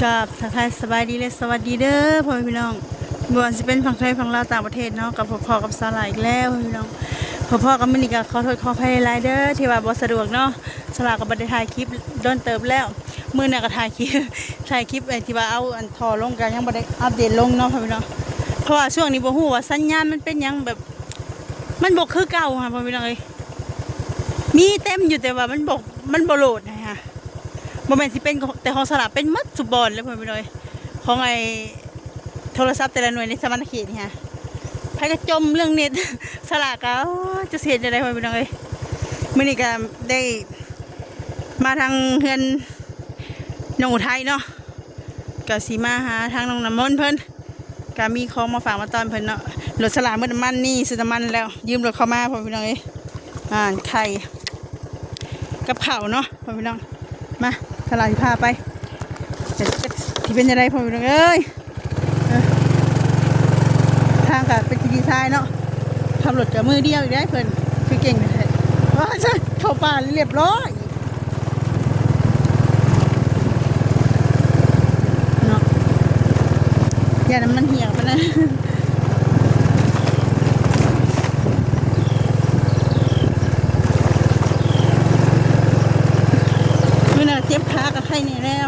ກາບທັກທາຍສະບາຍດີ ແລະ ສະຫວັດດີເດີພໍ່ແມ່ພີ່ນ້ອງ ບໍ່ວ່າຊິເປັນຝັ່ງໄທ ຝັ່ງລາວ ຕ່າງປະເທດເນາະ ກໍພົບພໍ້ກັບສາວຫຼ້າອີກແລ້ວພີ່ນ້ອງ. ພົບພໍ້ກັບມື້ນີ້ກໍຂໍໂທດຂໍອະໄພຫຼາຍໆເດີ ທີ່ວ່າບໍ່ສະດວກເນາະ. ສາວຫຼ້າກໍບໍ່ໄດ້ຖ່າຍຄລິບດົນເຕີບແລ້ວ ມື້ນັ້ນກໍຖ່າຍຄລິບ ຖ່າຍຄລິບໄອ້ທີ່ວ່າເອົາອັນທໍ່ລົງ ກໍຍັງບໍ່ໄດ້ອັບເດດລົງເນາະພໍ່ແມ່ພີ່ນ້ອງ. ເພາະວ່າຊ່ວງນີ້ບໍ່ຮູ້ວ່າສັນຍານມັນເປັນຫຍັງ ແບບມັນບໍ່ຄືເກົ່າຫັ້ນພໍ່ແມ່ພີ່ນ້ອງເອີຍ. ມີເຕັມຢູ່ ແຕ່ວ່າມັນບໍ່ ມັນບໍ່ໂຫຼດນະຮະ. ບໍ່ແມ່ນຊິເປັນແຕ່ຂອງສາວຫຼ້າ ເປັນໝົດທຸກບ່ອນເລີຍພໍ່ແມ່ພີ່ນ້ອງເອີຍ. ຂອງໄອ້ໂທລະສັບແຕ່ລະໜ່ວຍໃນສະຫວັນນະເຂດນີ້ຮະ ໃຜກໍຈົ່ມເລື່ອງເນັດ ສາວຫຼ້າກໍ ໂອ້ຍ ຈະຊິເຮັດແນວໃດພໍ່ແມ່ພີ່ນ້ອງເອີຍ. ມື້ນີ້ກໍໄດ້ມາທາງເຮືອນນ້ອງອຸໄທເນາະ ກໍຊິມາຫາທາງນ້ອງນ້ຳມົນເພິ່ນ ກະມີຂອງມາຝາກມາຕ້ອນເພິ່ນເນາະ. ລົດສາວຫຼ້າໝົດນ້ຳມັນ ນີ້ຊື້ນ້ຳມັນແລ້ວ ຢືມລົດເຂົາມາ ພໍ່ແມ່ພີ່ນ້ອງເອີຍ. ອ່າ ໄຂ່ກັບເຂົ້າເນາະ ພໍ່ແມ່ພີ່ນ້ອງ. ມາ ສາວຫຼ້າຊິພາໄປ ແຕ່ຈັກຊິເປັນຈັ່ງໃດ ພໍ່ແມ່ພີ່ນ້ອງເອີຍ. ເອີ ທາງກະເປັນທີ່ດີໄຊເນາະ ຂັບລົດກະມືດຽວອີກໄດ໋ ເພິ່ນຄືເກັ່ງແທ້. ວ້າ ເຂົ້າປ່າລຽບຮ້ອຍ ເນາະ ຢ່ານຳມັນເຫ່ຍປານນັ້ນ. ມື້ນັ້ນເຈັບຂາກໍໄຄແດ່ແລ້ວ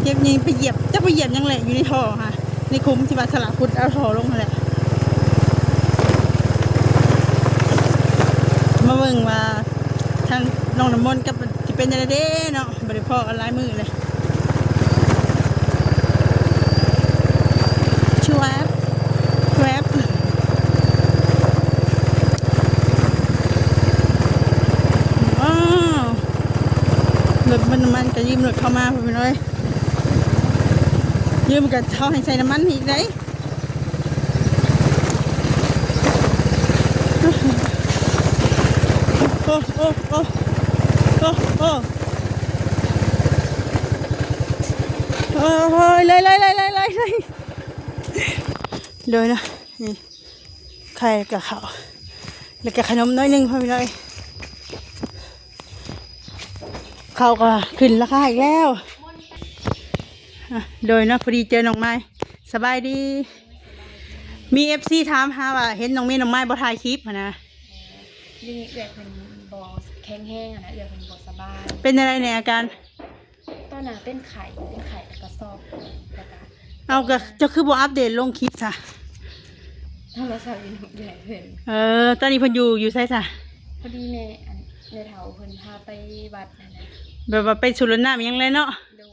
ເຈັບນີ້ໄປຢຽບ ຈັກໄປຢຽບຫຍັງແຫຼະ ຢູ່ໃນທໍ່ຫັ້ນ ໃນຂຸມທີ່ວ່າສາວຫຼ້າຂຸດເອົາທໍ່ລົງຫັ້ນແຫຼະ. ມາເບິ່ງວ່າທາງນ້ອງນ້ຳມົນກັບ ຊິເປັນຈັ່ງໃດເດ້ເນາະ ບໍ່ໄດ້ພໍ້ກັນຫຼາຍມື້ເລີຍ. ຊວບ ແວບ ອ້າວ ລົດເບິ່ງນ້ຳມັນກໍຢືມລົດເຂົາມາ ພໍ່ແມ່ພີ່ນ້ອງເອີຍ. ຢືມກໍເຂົາໃຫ້ໃສ່ນ້ຳມັນອີກໄດ໋. ໂອ້ ໂອ້ ໂອ້ ໂອ້ ໂອ້ ໂອ້ຍ ເລີຍ ເລີຍ ເລີຍ ເລີຍ ເລີຍ ໂດຍນະ ນີ້ ໄຂ່ກັບເຂົ້າ ແລ້ວກໍຂະໜົມໜ້ອຍໜຶ່ງ ພໍ່ແມ່ພີ່ນ້ອງເອີຍ. ເຂົ້າກໍຂຶ້ນລາຄາອີກແລ້ວ. ອ່ະ ໂດຍເນາະ ພໍດີເຈີນ້ອງມາຍ. ສະບາຍດີ. ມີເອັຟຊີຖາມຫາວ່າເຫັນນ້ອງເມ ນ້ອງມາຍບໍ່ຖ່າຍຄລິບຫັ້ນນະ. ດຽວນີ້ເອື້ອຍເພິ່ນບໍ່ແຂງແຮງຫັ້ນນະ ເອື້ອຍເພິ່ນບໍ່ສະບາຍ. ເປັນຈັ່ງໃດແດ່ອາການ? ຕອນນັ້ນເປັນໄຂ້ ເປັນໄຂ້ແລ້ວກໍຊອກ ແລ້ວກໍ ເອົາ ກໍເຈົ້າຄືບໍ່ອັບເດດລົງຄລິບຊະ? ໂທລະສັບຢູ່ນຳເອື້ອຍເພິ່ນ. ເອີ ຕອນນີ້ເພິ່ນຢູ່ ຢູ່ໃສຊະ? ພໍດີແມ່ ອັນ ແມ່ເຖົ້າເພິ່ນພາໄປວັດຫັ້ນນະ. ແບບວ່າໄປສູດລົດນ້ຳຫຍັງແຫຼະເນາະ? ໂດຍ.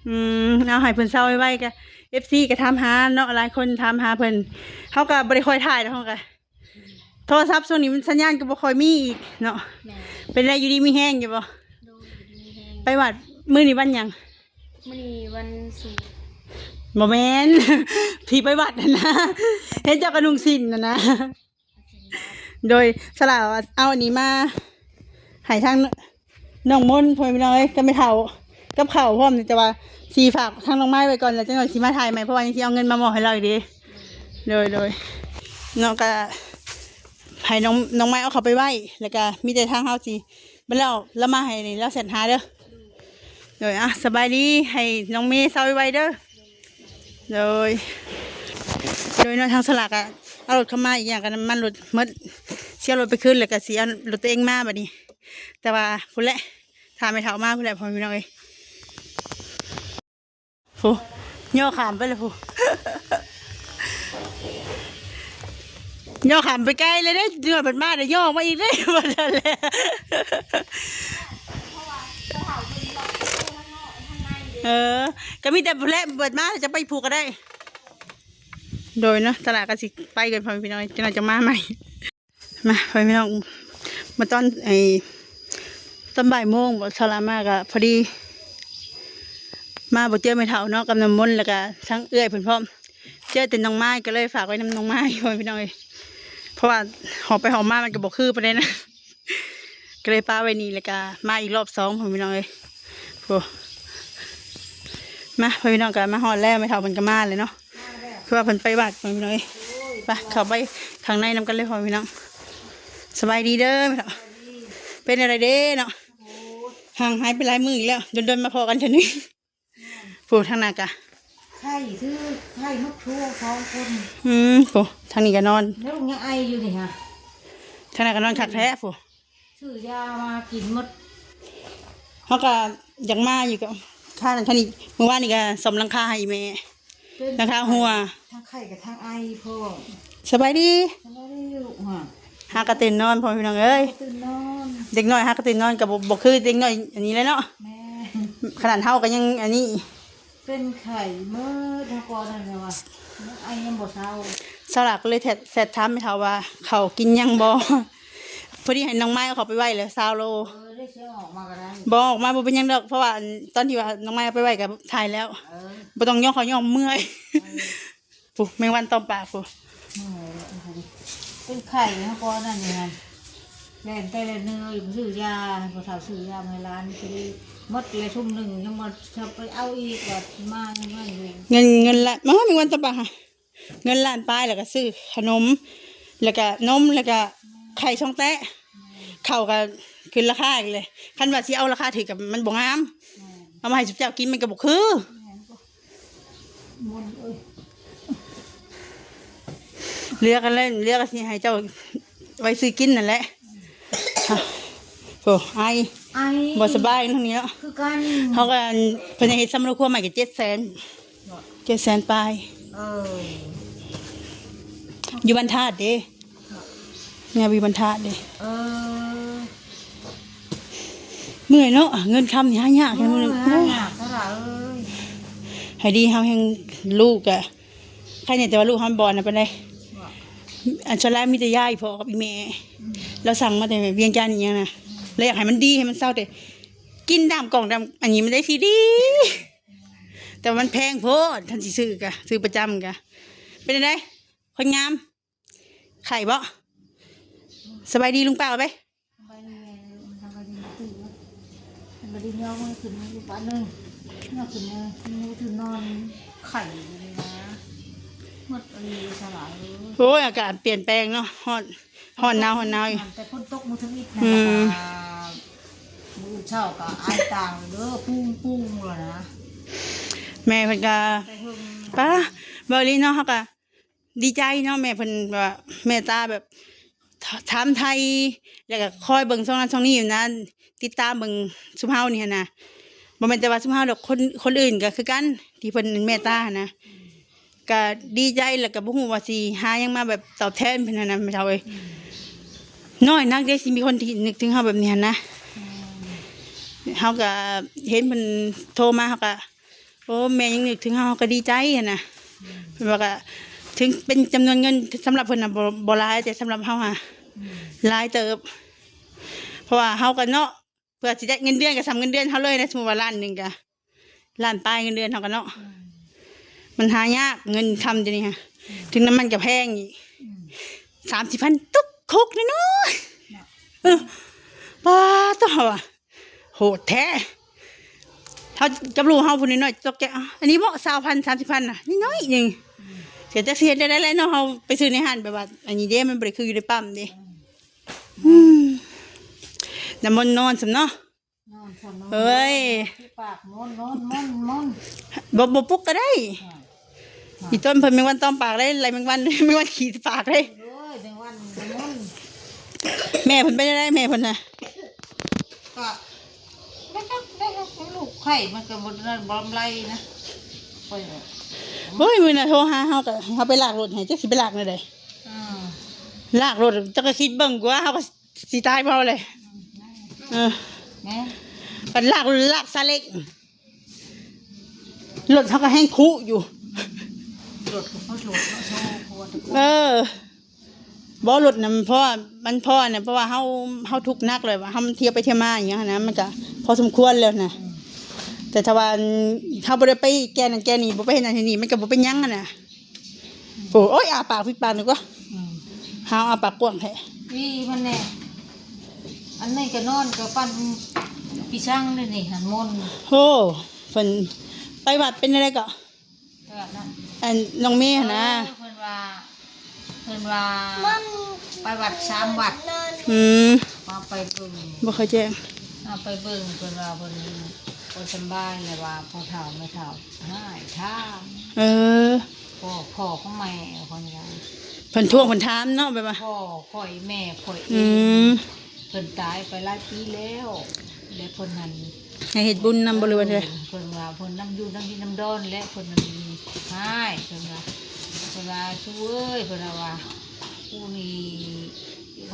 ອືມ ເອົາໃຫ້ເພິ່ນເຊົາໄວໆ ກະ ເອັຟຊີກໍຖາມຫາເນາະ ຫຼາຍຄົນຖາມຫາເພິ່ນ. ເຮົາກໍບໍ່ໄດ້ຄ່ອຍຖ່າຍດອກ ເຮົາກໍ ໂທລະສັບຊ່ວງນີ້ມັນສັນຍານກໍບໍ່ຄ່ອຍມີອີກເນາະ. ແມ່ນ. ເປັນໃດ ຢູ່ດີມີແຮງຢູ່ບໍ່? ໂດຍ ຢູ່ດີມີແຮງ. ໄປວັດ ມື້ນີ້ວັນຫຍັງ? ມື້ນີ້ວັນສຸກ. ບໍ່ແມ່ນ ທີ່ໄປວັດຫັ້ນນະ ເຫັນເຈົ້າກໍນຸ່ງສິ້ນຫັ້ນນະ. ໂດຍ ສາວຫຼ້າເອົາອັນນີ້ມາໃຫ້ທາງ ນ້ອງມົນ ພໍ່ແມ່ພີ່ນ້ອງເອີຍ ກັບແມ່ເຖົ້າ ກັບເຂົ້າພ້ອມນີ້ ແຕ່ວ່າຊິຝາກທາງນ້ອງມາຍໄວ້ກ່ອນ ແລ້ວຈັກໜ້ອຍຊິມາຖ່າຍໃໝ່ ເພາະວ່າຍັງຊິເອົາເງິນມາມອບໃຫ້ລາວອີກເດ້. ໂດຍ ໂດຍ ເນາະ ກະໃຫ້ນ້ອງ ນ້ອງມາຍເອົາເຂົ້າໄປໄວ້ ແລ້ວກະມີແຕ່ທາງເຮົາຊິ ບັດແລ້ວລາວມາໃຫ້ນີ້ ລາວແຊັດຫາເດີ. ໂດຍ ອ່ະ ສະບາຍດີ ໃຫ້ນ້ອງເມເຊົາໄວໆເດີ. ໂດຍ ໂດຍເນາະ ທາງສາວຫຼ້າກະເອົາລົດເຂົ້າມາ ອີກຢ່າງກໍນ້ຳມັນລົດໝົດ ຊິເອົາລົດໄປຄືນ ແລ້ວກໍຊິເອົາລົດຕົວເອງມາບັດນີ້. ແຕ່ວ່າພຸ້ນແຫຼະ ຖ້າແມ່ເຖົ້າມາພຸ້ນແຫຼະ ພໍ່ແມ່ພີ່ນ້ອງເອີຍ. ໂອ້ ຍໍຂ້າມໄປແລ້ວພຸ້ນ ຍໍຂ້າມໄປໄກເລີຍເດ້. ເດືອບັດມາໄດ້ຍໍມາອີກເດ້ ບັດນັ້ນແຫຼະ. ເອີ ກໍມີແຕ່ພຸ້ນແຫຼະ ເບີດມາຈະໄປພູກກໍໄດ້. ໂດຍເນາະ ຕະຫຼາດກໍຊິໄປກ່ອນ ພໍ່ແມ່ພີ່ນ້ອງ ຈັກໜ້ອຍຈະມາໃໝ່. ມາ ພໍ່ແມ່ພີ່ນ້ອງ ມາຕອນ ໄອ້ ຕອນບ່າຍໂມງບໍ ສາວຫຼ້າມາກໍພໍດີ ມາບໍ່ເຈີແມ່ເຖົ້າເນາະ ກັບນ້ຳມົນ ແລ້ວກໍທັງເອື້ອຍເພິ່ນພ້ອມ ເຈີແຕ່ນ້ອງມາຍ ກໍເລີຍຝາກໄວ້ນຳນ້ອງມາຍ ພໍ່ແມ່ພີ່ນ້ອງເອີຍ. ເພາະວ່າຫອບໄປຫອບມາມັນກໍບໍ່ຄືປານໃດນະ ກໍເລີຍປະໄວ້ນີ້ ແລ້ວກໍມາອີກລອບສອງ ພໍ່ແມ່ພີ່ນ້ອງເອີຍ. ໂອ້ ມາ ພໍ່ແມ່ພີ່ນ້ອງ ກໍມາຮອດແລ້ວ ແມ່ເຖົ້າເພິ່ນກໍມາແລ້ວເນາະ ຄືວ່າເພິ່ນໄປວັດ ພີ່ນ້ອງເອີຍ. ໄປ ເຂົ້າໄປຂ້າງໃນນຳກັນເລີຍ ພໍ່ແມ່ພີ່ນ້ອງ. ສະບາຍດີເດີແມ່ເຖົ້າ ເປັນແນວໃດເດ້ເນາະ ຫ່າງຫາຍໄປຫຼາຍມື້ອີກແລ້ວ ດົນໆມາພໍ້ກັນເທື່ອໜຶ່ງ. ຜູ້ທາງໜ້າກະ ໄຂ້ ຄືໄຂ້ໝົດທົ່ວສອງຄົນ. ອືມ ຜູ້ທາງນີ້ກະນອນ ແລ້ວຍັງໄອຢູ່ນີ້ຫະ. ທາງໜ້າກະນອນຄັກແທ້ຜູ້. ຊື້ຢາມາກິນໝົດ. ເຮົາກະຢາກມາຢູ່ ກະ ຄ່ານັ້ນຄ່ານີ້. ມື້ວານນີ້ກະສ້ອມຫຼັງຄາໃຫ້ອີ່ແມ່ ເປັນ ຫຼັງຄາຮົ່ວ ທັງໄຂ້ກັບທັງໄອພ້ອມ. ສະບາຍດີ ສະບາຍດີລູກ. ຫາກະຕື່ນນອນ ພໍ່ແມ່ພີ່ນ້ອງເອີຍ ຕື່ນນອນ. ເດັກນ້ອຍຫາກະຕື່ນນອນ ກະບໍ່ ບໍ່ຄືເດັກນ້ອຍອັນນີ້ແຫຼະເນາະ. ແມ່ນ ຂະໜາດເຮົາກະຍັງອັນນີ້ ເປັນໄຂ້ເໝິດ ເຮົາກໍນັ້ນແຫຼະວ່າ ຍັງໄອຍັງບໍ່ເຊົາ. ສາວຫຼ້າກໍເລີຍແຊດ ແຊດຖາມແມ່ເຖົ້າວ່າ ເຂົ້າກິນຍັງບໍ່? ພໍດີໃຫ້ນ້ອງໄມ້ເອົາເຂົ້າໄປໄວ້ແລ້ວ ຊາວໂລ. ເອີ ໄດ້ຊິເອົາອອກມາກໍໄດ້. ບໍ່ ອອກມາບໍ່ເປັນຫຍັງດອກ ເພາະວ່າອັນ ຕອນທີ່ວ່ານ້ອງໄມ້ເອົາໄປໄວ້ກໍຖ່າຍແລ້ວ. ເອີ ບໍ່ຕ້ອງຍ້ອງເຂົາ ຍ້ອງເມື່ອຍ. ເອີ ພຸ້ນ ແມງວັນຕອມປາກພຸ້ນ. ເມື່ອຍແລ້ວ ເປັນໄຂ້ ເຮົາກໍນັ້ນຢູ່ຫັ້ນ ແລ່ນແຕ່ແລ່ນເນີ ຊື້ຢາ ພໍ່ເຖົ້າຊື້ຢາມາໃຫ້ຫຼານ ຊິໄດ້ໝົດແລ້ວ ທຸ່ມໜຶ່ງຍັງບໍ່ທັນໄປເອົາອີກ ວ່າມາຍັງບໍ່ທັນໄດ້. ເງິນ ເງິນລະ ມາ ແມງວັນຕອມປາກຫະ ເງິນລ້ານປາຍ ແລ້ວກໍຊື້ຂະໜົມ ແລ້ວກໍນົມ ແລ້ວກໍໄຂ່ສອງແຕະ ເຂົ້າກໍຂຶ້ນລາຄາອີກເລີຍ. ຄັນວ່າຊິເອົາລາຄາຖືກກໍມັນບໍ່ງາມ ແມ່ນ ເອົາມາໃຫ້ຊຸມເຈົ້າກິນມັນກໍບໍ່ຄື. ແມ່ນ ເຫຼືອກັນແລ້ວ ເຫຼືອກໍຊິໃຫ້ເຈົ້າໄວ້ຊື້ກິນນັ້ນແຫຼະ. ໂອ້ ໄອ ໄອ ບໍ່ສະບາຍທາງນີ້ເນາະ ຄືກັນ. ເຮົາກໍ ເພິ່ນເຮັດສຳມະໂນຄົວໃໝ່ກໍເຈັດແສນ ເຈັດແສນປາຍ. ເອີ ຢູ່ບ້ານທາດເດ້ ແນວຢູ່ບ້ານທາດເດ້. ເອີ ເມື່ອຍເນາະ ເງິນຄຳນີ້ຫາຍາກ. ເອີ ຫາຍາກ ສາວຫຼ້າເອີຍ. ໃຫ້ດີເຮົາແຮ່ງ ລູກກະ ໃຄແນ່ ແຕ່ວ່າລູກເຮົາບໍ່ອັນນັ້ນປານໃດ. ອັນສ່ວນຫຼາຍມີແຕ່ຢາອີ່ພໍ່ກັບອີ່ແມ່ ລາວສັ່ງມາແຕ່ວຽງຈັນອີ່ຫຍັງນະ ລາວຢາກໃຫ້ມັນດີ ໃຫ້ມັນເຊົາ ແຕ່ກິນຕາມກ່ອງຕາມອັນນີ້ມັນໄດ້ຊິດີ. ແຕ່ວ່າມັນແພງໂພດ ຄັນຊິຊື້ກະຊື້ປະຈຳກະ. ເປັນຈັ່ງໃດ ຄົນງາມ ໄຂ້ບໍ່? ສະບາຍດີລຸງປ້າໄປ. ສະບາຍດີແມ່ ສະບາຍດີຕູ້ ສະບາຍດີ. ຍໍມືຂຶ້ນຢູ່ບ້ານໜຶ່ງ ຍໍຂຶ້ນເລີຍ ມືຂຶ້ນນອນໄຂ້ຢູ່ນີ້ນະ ໝົດອີ່ຫຼີສາວຫຼ້າເອີຍ. ໂອ້ຍ ອາກາດປ່ຽນແປງເນາະ ຮ້ອນ ຮ້ອນໜາວ ຮ້ອນໜາວຢູ່. ແຕ່ຝົນຕົກມື້ທຳອິດນະ ອືມ ມື້ເຊົ້າກໍອາຍຕ່າງເດີ ປຸງໆ ແລ້ວນະ. ແມ່ເພິ່ນກໍ ໄປເບິ່ງ ປ້າ ເວົ້າອີ່ຫຼີເນາະ ເຮົາກໍ ດີໃຈເນາະ ແມ່ເພິ່ນແບບວ່າເມດຕາແບບ ຖ- ຖາມໄຖ່ ແລ້ວກໍຄອຍເບິ່ງຊ່ອງນັ້ນຊ່ອງນີ້ຢູ່ນະ ຕິດຕາມເບິ່ງຊຸມເຮົານີ້ຫັ້ນນະ. ບໍ່ແມ່ນແຕ່ວ່າຊຸມເຮົາດອກ ຄົນ ຄົນອື່ນກໍຄືກັນ ທີ່ເພິ່ນເມດຕາຫັ້ນນະ ກໍດີໃຈ ແລ້ວກໍບໍ່ຮູ້ວ່າຊິຫາຫຍັງມາແບບຕອບແທນເພິ່ນຫັ້ນນະ ແມ່ເຖົ້າເອີຍ. ນ້ອຍນັກເດ້ ຊິມີຄົນທີ່ນຶກເຖິງເຮົາແບບນີ້ຫັ້ນນະ. ເຮົາກໍເຫັນເພິ່ນໂທມາ ເຮົາກໍ ໂອ້ ແມ່ຍັງນຶກເຖິງເຮົາ ເຮົາກໍດີໃຈຫັ້ນນະ. ເພິ່ນວ່າກໍ ເຖິງເປັນຈຳນວນເງິນສຳລັບເພິ່ນນະ ບໍ່ ບໍ່ຫຼາຍ ແຕ່ສຳລັບເຮົາຫາ ອືມ ຫຼາຍເຕີບ ເພາະວ່າເຮົາກໍເນາະ ເພື່ອຊິໄດ້ເງິນເດືອນກໍສ່ຳເງິນເດືອນເຮົາເລີຍນະ. ສົມມຸດວ່າລ້ານໜຶ່ງກໍ ລ້ານປາຍເງິນເດືອນເຮົາກໍເນາະ ອືມ ມັນຫາຍາກເງິນຄຳດຽວນີ້ຫະ. ອືມ ເຖິງນ້ຳມັນກໍແພງອີກ ອືມ ສາມສິບພັນ ຕຸກຄຸກນ້ອຍໆ ເນາະ. ເອີ ປ້າໂທ້ ເຮົາວ່າ ໂຫດແທ້ ເຮົາກັບລູກເຮົາຜູ້ນ້ອຍໆ ຕົກໃຈ ເອົ້າ ອັນນີ້ເບາະ ຊາວພັນ ສາມສິບພັນນະ ນ້ອຍໆໜຶ່ງ. ອືມ ກໍຈັກຊິເຮັດແນວໃດແຫຼະເນາະ ເຮົາໄປຊື້ໃນຮ້ານແບບວ່າອັນນີ້ເດ້ ມັນບໍ່ໄດ້ຄືຢູ່ໃນປ້ຳເດ້. ອືມ ອືມ ນ້ຳມົນນອນສ່ຳເນາະ ນອນສ່ຳເນາະ. ເອີຍ ປາກມົນ ມົນ ມົນ ມົນ ບໍ່ ບໍ່ປຸກກໍໄດ້. ອ່າ ອີ່ຕົ້ນເພິ່ນແມງວັນຕອມປາກໄດ້ ໄລ່ແມງວັນ ແມງວັນຂີ້ປາກເດ້. ໂອ້ຍ ແມງວັນມັນ ແມ່ເພິ່ນເປັນຈັ່ງໃດ ແມ່ເພິ່ນນະ? ກໍໄດ້ຮັບ ໄດ້ຮັບລູກໄຂ້ ມັນກໍບໍ່ ບໍ່ລຳໄລນະ ຂ້ອຍ. ໂອ້ຍ ມື້ນັ້ນໂທຫາເຮົາ ກໍເຮົາໄປລາກລົດໃຫ້ ຈັກຊິໄປລາກແນວໃດ. ອ່າ ລາກລົດ ເຈົ້າກໍຄິດເບິ່ງກວ່າ ເຮົາກໍຊິຕາຍບໍ່ເຮົາເລີຍ. ເອີ ແມ່ນ ບັດລາກ ລາກຊາເລັງ ລົດເຮົາກໍແຮ່ງຄຸຢູ່. ລົດກໍເພາະລົດເນາະ ໂຊ ເອີ ບໍ່ລົດນະ ເພາະວ່າມັນພໍນະ ເພາະວ່າເຮົາ ເຮົາທຸກໜັກແລ້ວ ເຮົາມັນທຽວໄປທຽວມາອີ່ຫຍັງຫັ້ນນະ ມັນກະພໍສົມຄວນແລ້ວນະ. ອືມ ແຕ່ຖ້າວ່າເຮົາບໍ່ໄດ້ໄປແກ່ນັ້ນແກ່ນີ້ ບໍ່ໄປເຮັດນັ້ນເຮັດນີ້ ມັນກະບໍ່ເປັນຫຍັງຫັ້ນນະ. ໂອ້ຍ ອ້າປາກປິດປາກໜຶ່ງກວ່າ. ອືມ ຫາອ້າປາກກວ້າງແທ້. ອີມັນແນ່ ອັນນີ້ກະນອນກະປັ່ນປີຊັງເດ້ນີ້ ຫັ້ນມົນ. ໂອ້ ເພິ່ນໄປວັດເປັນແນວໃດເກາະ? ແບບນັ້ນ ອັນນ້ອງເມຫັ້ນນະ. ເອີ ເພິ່ນວ່າ ເພິ່ນວ່າໄປວັດສາມວັດ. ອືມ ເຮົາໄປເບິ່ງ ບໍ່ເຂົ້າໃຈ ເຮົາໄປເບິ່ງ ເພິ່ນວ່າເພິ່ນ ບໍ່ສຳບາຍ ແລ້ວວ່າພໍ່ເຖົ້າແມ່ເຖົ້າຮ້າຍຖາມ ເອີ ພໍ່ ພໍ່ຂອງແມ່ເພິ່ນວ່າ ເພິ່ນທວງເພິ່ນຖາມເນາະ ແບບວ່າ ພໍ່ຂ້ອຍແມ່ຂ້ອຍເອ ອື ງ ມ ເພິ່ນຕາຍໄປຫຼາຍປີແລ້ວ ແລະເພິ່ນຫັ້ນ ໃຫ້ເຮັດບຸນນຳບໍ່ ຫຼືວ່າໃດ? ເອີ ເພິ່ນວ່າເພິ່ນນຳຢູ່ນຳດິນນຳດອນ ແລະເພິ່ນນັ້ນຮ້າຍ ເພິ່ນວ່າ ເພິ່ນວ່າ ຊູເອີຍ ເພິ່ນວ່າ ກູນີ້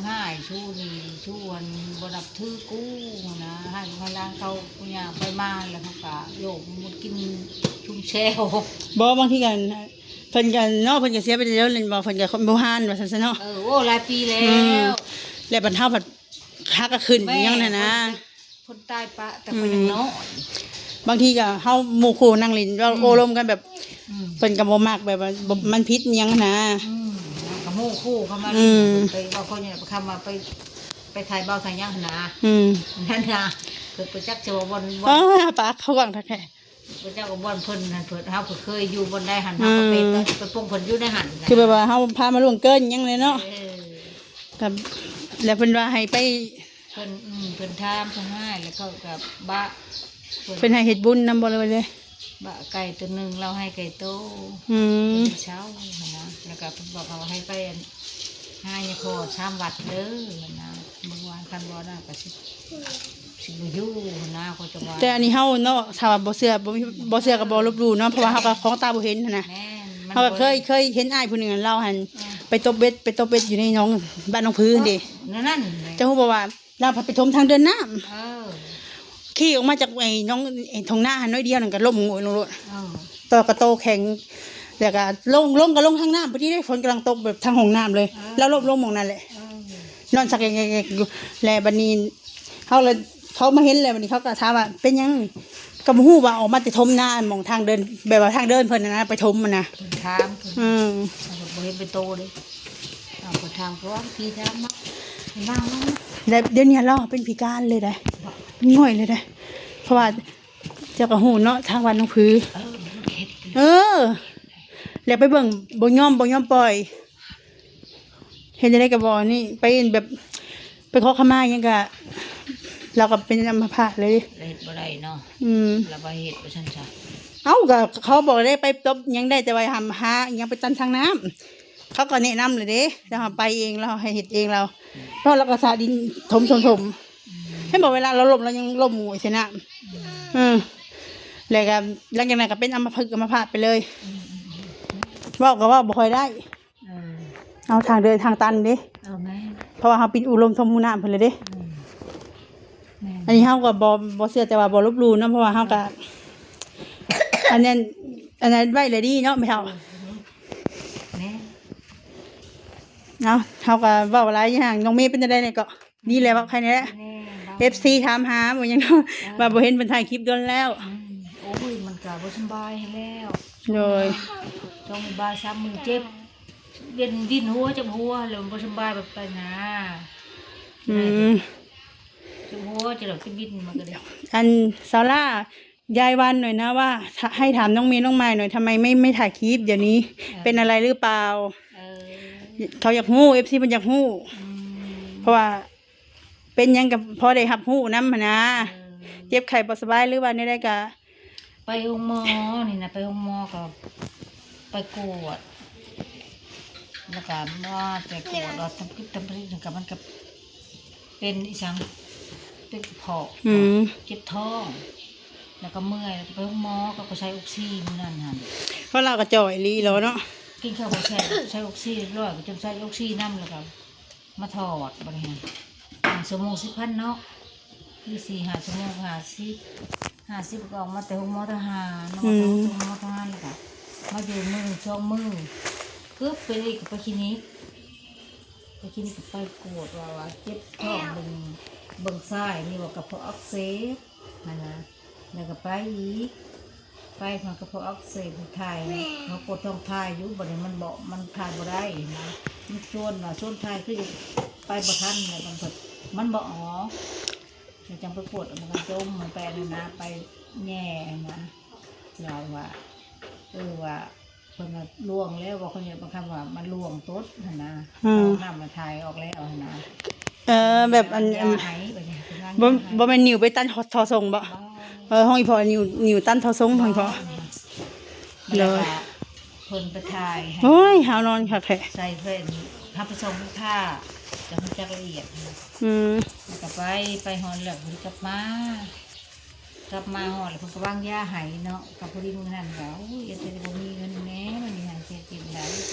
ຮ້າຍ ຊູນີ້ ຊູອັນບໍ່ນັບຖືກູຫັ້ນນະ ໃຫ້ລູກໃຫ້ຫຼານເຂົາ ຜູ້ຍ່າໄປມາ ແລ້ວເຂົາກະໂຍກໝູດກິນຊຸມແຊວ. ບໍ່ ບາງທີກໍ ເພິ່ນກໍເນາະ ເພິ່ນກໍເສຍໄປແຕ່ດົນແລ້ວແມ່ນບໍ່ ເພິ່ນກໍຄົນບູຮານວ່າຊັ້ນຊະເນາະ. ເອີ ໂອ້ ຫຼາຍປີແລ້ວ ອືມ ແລ້ວບັດເຮົາພັດ ຫາກໍຂຶ້ນ ແມ່ນ ຫຍັງຫັ້ນນະ ເພິ່ນ ເພິ່ນຕາຍປະແຕ່ ອືມ ຂ້ອຍຍັງນ້ອຍ. ບາງທີກໍເຮົາໝູ່ຄູ່ນັ່ງຫຼິ້ນ ເວົ້າ ອືມ ໂອ້ລົມກັນແບບ ອືມ ເພິ່ນກໍບໍ່ມັກ ແບບວ່າ ອືມ ມັນຜິດຫຍັງຫັ້ນນະ ອືມ ກໍໝູ່ຄູ່ເຂົາມາ ອືມ ໄປເວົ້າເຂົາຫຍັງ ຄຳວ່າໄປ ໄປຖ່າຍເບົາຖ່າຍຫຍັງຫັ້ນນະ ອືມ ນັ້ນນະ ເພິ່ນບໍ່ຈັກຈະວ່າບ່ອນ ບ່ອນ ອ້າ ປາກເຂົາຫວັງແທ້ໆ ເຂົາເຈົ້າກໍບ່ອນເພິ່ນຫັ້ນ ເພິ່ນ ເຮົາກໍເຄີຍຢູ່ບ່ອນໃດຫັ້ນ ອືມ ເຮົາກໍໄປ ໄປປົງເພິ່ນຢູ່ໃນຫັ້ນນະ ຄືແບບວ່າເຮົາພາມາລ່ວງເກີນຫຍັງແຫຼະເນາະ ເອີ ກໍ ແລ້ວເພິ່ນວ່າໃຫ້ໄປ ເພິ່ນ ອືມ ເພິ່ນຖາມເພິ່ນໃຫ້ ແລ້ວເຂົາກໍບະ ເພິ່ນ ເພິ່ນໃຫ້ເຮັດບຸນນຳບໍ່ ຫຼືວ່າໃດ? ບະໄກ່ໂຕໜຶ່ງ ລາວໃຫ້ໄກ່ໂຕ ອືມ ເຊົ້າຫັ້ນນະ ແລ້ວກໍເພິ່ນບອກວ່າໃຫ້ໄປອັນ ຫາຍາພໍ່ສາມວັດເດີຫັ້ນນະ ເບິ່ງວ່າຄັນບໍ່ນະກໍຊິ ຊິບໍ່ຢູ່ຫັ້ນນະ ເຂົາຈະວ່າ. ແຕ່ອັນນີ້ເຮົາເນາະ ຖ້າວ່າບໍ່ເຊື່ອ ບໍ່ມີ ບໍ່ເຊື່ອກໍບໍ່ລົບຫຼູ່ເນາະ ເພາະວ່າເຮົາກໍຂອງຕາບໍ່ເຫັນຫັ້ນນະ. ແມ່ນ ເຮົາກໍເຄີຍ ເຄີຍເຫັນອ້າຍຜູ້ໜຶ່ງເລົ່າຫັ້ນ ເອີ ໄປຕົບເບັດ ໄປຕົບເບັດຢູ່ໃນໜອງ ບ້ານໜອງຜືນີ້ເດ້ ນັ້ນໆ ເຈົ້າຮູ້ບໍ່ວ່າ ລາວພັດໄປຖົມທາງເດີນນ້ຳ ເອີ ຂີ່ອອກມາຈາກໄອ້ໜອງ ໄອ້ທົ່ງນາຫັ້ນໜ້ອຍດຽວນັ້ນກໍລົ້ມໂງ່ຍລົງໂລດ ເອີ ຕໍ່ກະໂຕແຂງ ແລ້ວກໍລົງ ລົງກໍລົງທາງນ້ຳພໍດີເດ້ ຝົນກຳລັງຕົກແບບທາງຫ້ອງນ້ຳເລີຍ ເອີ ລາວລົ້ມລົງໝ່ອງນັ້ນແຫຼະ ເອີ ນອນຊັກແງກໆຢູ່ ແລ້ວບັດນີ້ເຮົາລະ ເຂົາມາເຫັນແລ້ວ ບັດນີ້ເຂົາກໍຖາມວ່າເປັນຫຍັງ ກໍບໍ່ຮູ້ວ່າອອກມາແຕ່ຖົມນາ ໝ່ອງທາງເດີນ ແບບວ່າທາງເດີນເພິ່ນຫັ້ນນະ ໄປຖົມຫັ້ນນະ ເພິ່ນຖາມ ອືມ ເຮົາກໍບໍ່ເຫັນເປັນໂຕເດ້ ເຮົາກໍຖາມ ກໍວ່າພີ່ຖາມມາ ເຫັນວ່າ ແລ້ວດຽວນີ້ລາວເປັນພິການເລີຍໄດ໋ ບອກ ເປັນງ່ອຍເລີຍໄດ໋ ເພາະວ່າເຈົ້າກໍຮູ້ເນາະ ທາງວັດໜອງຜື ເອີ ເອີ ແລ້ວໄປເບິ່ງ ບໍ່ຍອມ ບໍ່ຍອມປ່ອຍ ເຮັດຈັ່ງໃດກໍບໍ່ນີ້ ໄປແບບ ໄປຂໍຂະມາຫຍັງກໍ ລາວກໍເປັນອັມມະພາດເລີຍ ເຮັດບໍ່ໄດ້ເນາະ ອືມ ລາວບໍ່ເຮັດວ່າຊັ້ນຊະ ເອົ້າ ກໍເຂົາບອກໄດ້ໄປຕົບຫຍັງໄດ້ ແຕ່ວ່າຫ້າມຫາຫຍັງໄປຕັນທາງນ້ຳ ເຂົາກໍແນະນຳແລ້ວເດ້ ແຕ່ເຮົາໄປເອງ ລາວໃຫ້ເຮັດເອງລາວ ເພາະລາວກໍສາດິນຖົມໆໆ ອືມ ເຫັນບໍ່ ເວລາລາວລົ້ມ ລາວຍັງລົ້ມໂງ່ຍໃສ່ນ້ຳ ອືມ ເອີ ແລ້ວກໍຫຼັງຈາກນັ້ນກໍເປັນອັມມະພຶກອັມມະພາດໄປເລີຍ ອືມ ເວົ້າກໍເວົ້າບໍ່ຄ່ອຍໄດ້ ເອີ ເອົາທາງເດີນທາງຕັນເດ້ ເອີ ແມ່ນ ເພາະວ່າເຮົາປິດອຸລົມຊົມຮູ້ນ້ຳເພິ່ນແລ້ວເດ້ ອືມ ແມ່ນ ອັນນີ້ເຮົາກໍບໍ່ ບໍ່ເຊື່ອ ແຕ່ວ່າບໍ່ລົບຫຼູ່ເນາະ ເພາະວ່າເຮົາກໍ ອັນນັ້ນ ອັນນັ້ນໄວ້ແລ້ວດີເນາະ ແມ່ເຖົ້າ ເອີ ແມ່ນ ເອົາ ເຮົາກໍເວົ້າຫຼາຍຢ່າງ ນ້ອງເມເປັນຈັ່ງໃດແດ່ເກາະ? ນີ້ແຫຼະ ເວົ້າແຄ່ນີ້ແຫຼະ ແມ່ນ ເອັຟຊີຖາມຫາບໍ່ຫຍັງເນາະ ເອີ ວ່າບໍ່ເຫັນເພິ່ນຖ່າຍຄລິບດົນແລ້ວ ອືມ ໂອ້ຍ ມັນກໍບໍ່ສະບາຍຫັ້ນແຫຼ້ວ ໂດຍ ຊ່ວງບ່າຍສາມມື້ເຈັບ ເວັນວິນຫົວເຈັບຫົວ ແລ້ວບໍ່ສະບາຍແບບໄປນາ ອືມ ເຈັບຫົວ ເຈັບແລ້ວຊິບິນ ມັນກໍໄດ້ ອັນ ສາວລາ ยายวันหน่อยนะว่า ให้ถามน้องเมย์น้องมายหน่อย ทำไมไม่ ไม่ถ่ายคลิปเดี๋ยวนี้ เออ เป็นอะไรหรือเปล่า เออ เขาอยากฮู้ เอฟซี เพิ่นอยากฮู้ อืม เพราะว่าเป็นหยังก็พอได้รับรู้นำหั้นนะ เออ เจ็บไข้บ่สบายหรือว่าแนวใดก็ ไปโรงหมอนี่นะ ไปโรงหมอก็ไปกวด แล้วก็มาแต่กวด แล้วทำคลิปทำคลิป แล้วก็มันก็ เป็นอีสัง เป็นกระเพาะ อืม เจ็บท้อง แล้วก็เมื่อย แล้วก็ไปโรงหมอ เขาก็ใส่ออกซิ มื้อนั้นหั่น เพราะเราก็จ่อยอีหลีแล้วเนาะ กินข้าวบ่แซ่บ ใส่ออกซิเรียบร้อย ก็จนใส่ออกซินำ แล้วก็มาถอด บัดนี้หั่น ชั่วโมงสิบพันเนาะ คือสี่ห้าชั่วโมง ห้าสิบ ห้าสิบ ก็ออกมาแต่โรงหมอทหาร ออกมาแต่โรงหมอทหาร แล้วก็มาอยู่มื้อสองมื้อ เกือบไปอีก ไปคลินิก ไปคลินิกก็ไปกวดว่า ว่าเจ็บท้อง เบิ่ง เบิ่งซ้ายนี่ว่ากระเพาะอักเสบหั้นนะ แล้วก็ไปอีก ไปมันกระเพาะอักเสบ ถ่าย เขาปวดท้องถ่ายอยู่ บัดนี้มันบ่ มันถ่ายบ่ได้หั้นนะ มันชวนว่า ชวนถ่าย คือไปบ่ทัน แล้วมันก็ มันบ่ออก แล้วจั่งไปกวด มันก็จม มันไปนั่นนะ ไปแหย่หั้นนะ เราว่า เออ ว่า เพิ่นว่าล่วงแล้ว ว่าเขาเนี่ย บางคำว่ามันล่วงตดหั้นนะ อืม เอาน้ำมาถ่ายออกแล้วหั้นนะ เออ แบบอัน ยาไอว่าเนี่ย เพิ่นว่า บ่ ยาไอ บ่แม่นนิ้วไปตันท่อส่งบ่ บ่ ເອີ ຫ້ອງອີ່ພໍ່ນິວ ນິວຕັນເທົາຊົງ ຫ້ອງອີ່ພໍ່. ໂດຍ ເພິ່ນໄປຖ່າຍໃຫ້ ໂອ້ຍ ຫາວນອນຄັກແທ້ ໃສ່ເພິ່ນ ເຮົາໄປສົ່ງລູກຄ້າ ຈະຮູ້ຈັກລະອຽດ. ອືມ ແລ້ວກໍໄປ ໄປຮອດແລ້ວເພິ່ນກັບມາ ກັບມາຮອດແລ້ວເພິ່ນກໍວາງຢາໃຫ້ເນາະ. ກໍພໍດີມື້ນັ້ນກໍ ໂອ້ຍ ເອີ ແຕ່ບໍ່ມີເງິນແດ່ ມັນນີ້ຫາເຮັດຈັ່ງໃດ.